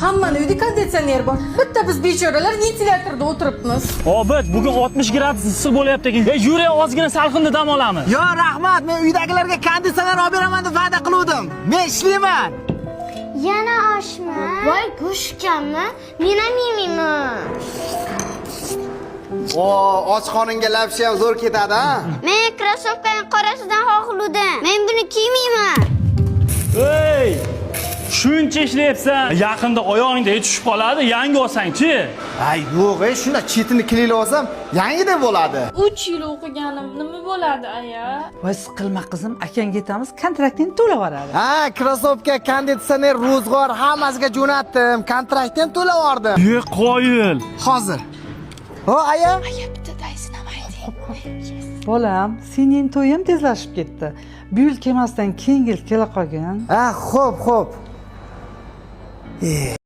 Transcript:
Hammani uyda konditsioner bor. Bitta biz bechoralar ventilyatorda o'tiribmiz. Obid, bugun 60 gradus issiq bo'lyapti ekan. Ey, yur, ozgina salqinda dam olamiz. Yo, rahmat, men uydagilarga konditsioner olib beraman deb va'da qiluvdim. Men ishlayman. Yana oshmi? Voy, go'shtkanmi? Men ham yemayman. O, och qoringa lapsha ham zo'r ketadi, ha? Men krossovkani qorasidan xohlovdim. Men buni kiymayman. Ey! Shuncha ishlayapsan, yaqinda oyog'ingda tushib qoladi, yangi olsang-chi. Ay, yo'q, ey, shunda chetini kliylab olsam, yangidek bo'ladi. 3 yil o'qiganim nima bo'ladi, aya? Voy, siqilma, qizim, akangga aytamiz, kontraktini to'lab yuboradi. Ha, krossovka, konditsioner, ro'zg'or hammasiga jo'natdim. Kontraktni ham to'lab yubordim. Ye, qoyil. Hozir. O, aya. Bolam, sening to'ying tezlashib ketdi. Bu yil kelmasdan keyingi yil kela qolgin. Ha, xo'p, xo'p. E,